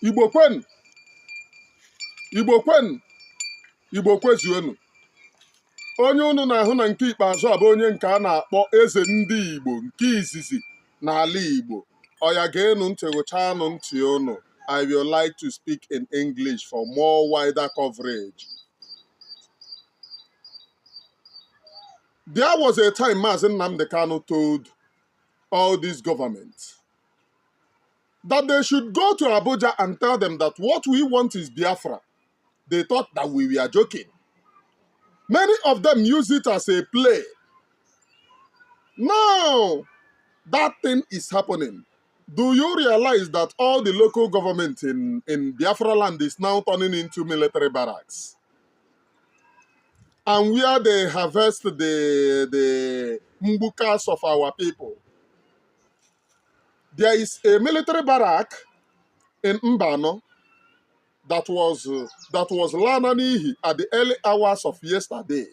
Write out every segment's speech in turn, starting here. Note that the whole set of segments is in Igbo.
Igbo kwenu! Igbo kwenu! Igbo kwezuenu! Onye unu na-ahụ na nke ikpeazụ a bụ onye nke a na-akpọ eze ndị Igbo nke izizi n'ala Igbo. Oya geenụ ntị, ghụchanụ ntị unu. I will like to speak in English for more wider coverage. There was a time Mazi Nnamdi Kanu told all these governments that they should go to Abuja and tell them that what we want is Biafra. They thought that we were joking. Many of them use it as a play. Now, that thing is happening. Do you realize that all the local government in Biafra land is now turning into military barracks? And where they harvest the mbukas of our people. There is a military barrack in Mbano that was lana n'ihi at the early hours of yesterday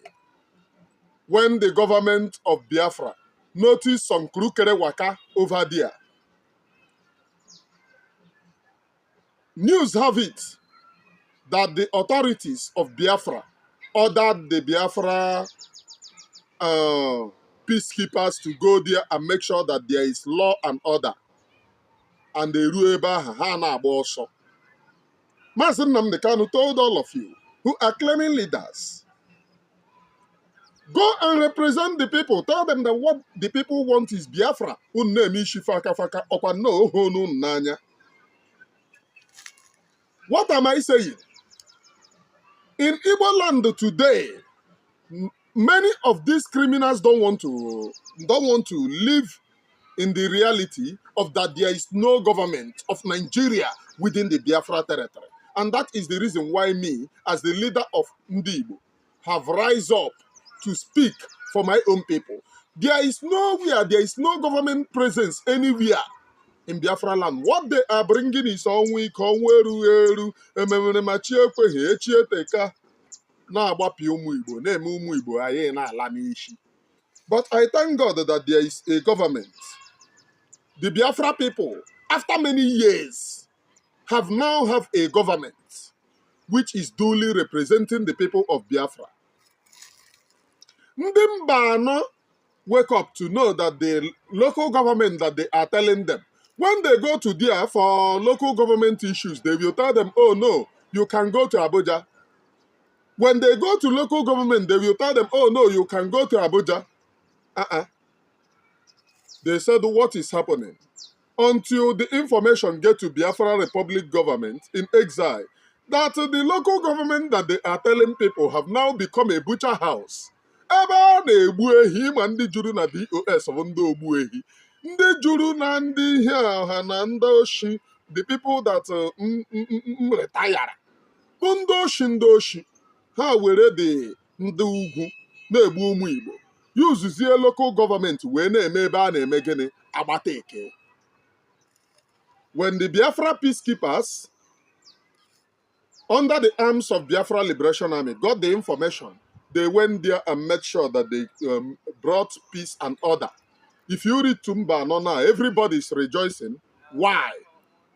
when the government of Biafra noticed some krukere waka over there. News have it that the authorities of Biafra ordered the Biafra peacekeepers to go there and make sure that there is law and order. And they ruo ebe ahụ, ha na-agba ọsọ. Maazị Nnamdi Kanu told all of you who are claiming leaders, go and represent the people. Tell them that what the people want is Biafra. Unu na-eme isi faka faka ọkwa nnọọ ohu unu n'anya. What am I saying? In Igbo land today, many of these criminals don't want to live in the reality of that there is no government of Nigeria within the Biafra territory. And that is the reason why me, as the leader of Ndi Igbo, have rise up to speak for my own people. There is nowhere, there is no government presence anywhere in Biafra land. What they are bringing is ọnwụ ike, ọnwụ erughị eru, ememere ma chi ekweghị, echi eteka, na-agbapị ụmụ Igbo, na-eme ụmụ Igbo anyị na-ala n'isi. But I thank God that there is a government. The Biafra people, after many years, have now have a government which is duly representing the people of Biafra. Ndị Mbano wake up to know that the local government that they are telling them, when they go to there for local government issues, they will tell them, "Oh no, you can go to Abuja." When they go to local government, they will tell them, "Oh no, you can go to Abuja." Uh-uh. They said, "What is happening?" Until the information get to Biafra Republic government in exile, that the local government that they are telling people have now become a butcher house. Ebe a na-egbu ehi ma ndị juru na DOS bụ ndị ogbu ehi. Ndị juru na ndị ihe ọha na ndị oshi, the people that retire bụ ndị oshi ndị oshi. Ha were the ndị ugwu na-egbu ụmụ Igbo. Yuzuzie local government wee na-eme ebe a na-eme gịnị agbata eke. When the Biafra peacekeepers under the arms of Biafra Liberation Army got the information, they went there and made sure that they brought peace and order. If you read to Mbano now, everybody is rejoicing. Why?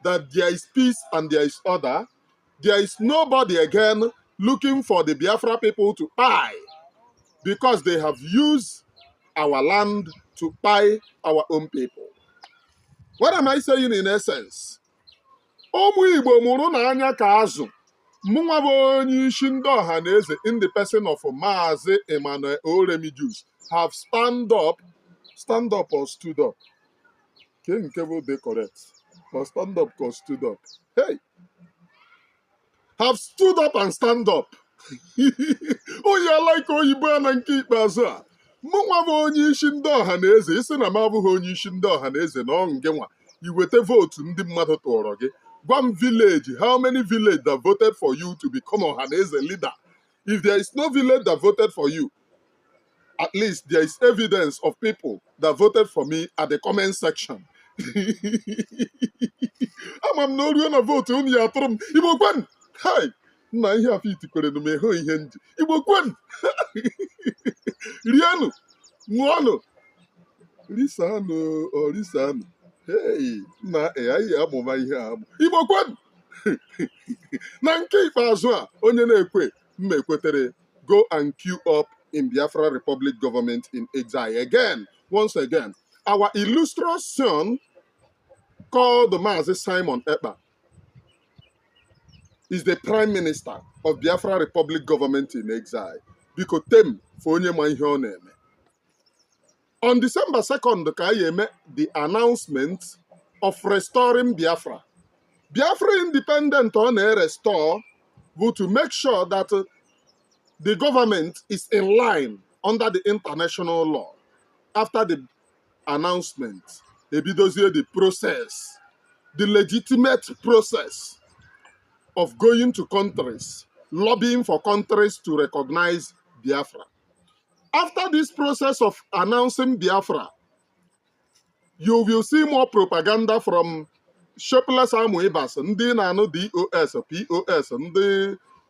That there is peace and there is order. There is nobody again looking for the Biafra people to buy because they have used our land to buy our own people. What am I saying in essence? Ụmụ Igbo mụrụ n'anya ka azụ. Mụnwa bụ onye isi ndị ọha na eze in the person of Maazị Emmanuel Oremijus have stand up or stood up. Ke nke bụ dị correct? Or stand up or stood up? Hey! Have stood up and stand up. Onye like oyibo a na nke ikpeazụ a. Mụnwa bụ onye isi ndị ọha na eze isi na m abụghị onye isi ndị ọha na eze na ọ ngị nwa iweta vote ndị mmadụ tụọrọ gị. Gwa m village, how many village that voted for you to become ọha na eze leader? If there is no village that voted for you, at least there is evidence of people that voted for me at the comment section. Ama m na o ruo na vote unu ya atụrụ m. Igbo kwen! Hai! Nna ihe afọ itikwere m ịhụ ihe nji. Igbo kwen! Rienụ, ṅụọnụ, risanụ, orisanụ. Hey, nna anyị amụma ihe a amụ. Igbo kwen! Na nke ikpeazụ a, onye na-ekwe mma ekwetere, go and queue up in Biafra Republic Government in Exile again. Once again, our illustrious son called Mazi Simon Ekpa is the Prime Minister of Biafra Republic Government in Exile. Biko tem for onye ma ihe ọ na-eme. On December 2nd ka anyị eme the announcement of restoring Biafra. Biafra independent ọ na-restore bụ to make sure that the government is in line under the international law. After the announcement, ebidozie the process, the legitimate process of going to countries, lobbying for countries to recognize Biafra. After this process of announcing Biafra, you will see more propaganda from shapeless amoebas, ndị na-anụ DOS, POS,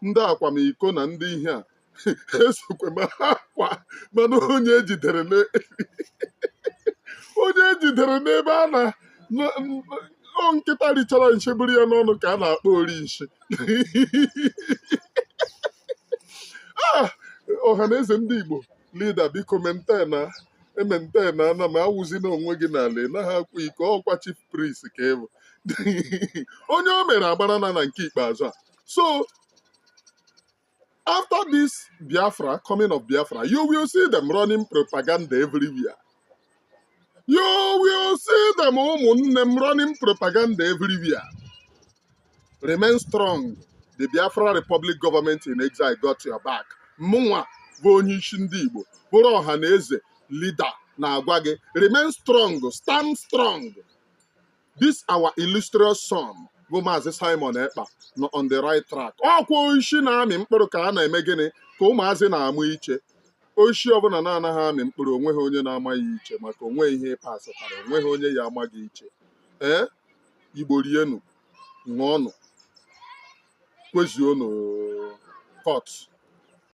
ndị akwamiko na ndị ihe a esokwe m akwa, mana onye ejidere n'ebe a na ọ nkịta richara nshi buru ya n'ọnụ ka a na-akpọ ori nshi. Ọha na eze ndị Igbo leader, biko maintain na e-maintain na ana m awụzi n'onwe gị n'ala. Ị naghị akwa iko, ọkwa chief priest ka ị bụ. Onye o mere agbara na nke ikpeazụ a. So after this Biafra, coming of Biafra, you will see them running propaganda everywhere. You will see them, ụmụnne m, running propaganda everywhere. Remain strong. The Biafra Republic Government in Exile got your back. Mụnwa bụ onye isi ndị Igbo, bụrụ ọha na eze leader, na-agwa gị, remain strong, stand strong. This our illustrious son bụ Maazị Simon Ekpa nọ on the right track. Ọkwa oishi na-amị mkpụrụ ka a na-eme gịnị ka ụmụazị na-amụ iche. Oishi ọbụla na-anaghị amị mkpụrụ, onweghị onye na-amaghị iche, maka onwe ihe pasịtara, onweghị onye ya amaghị iche. Ee, Igbo, rienu, ṅụọnụ, kwezuonụ. Cut.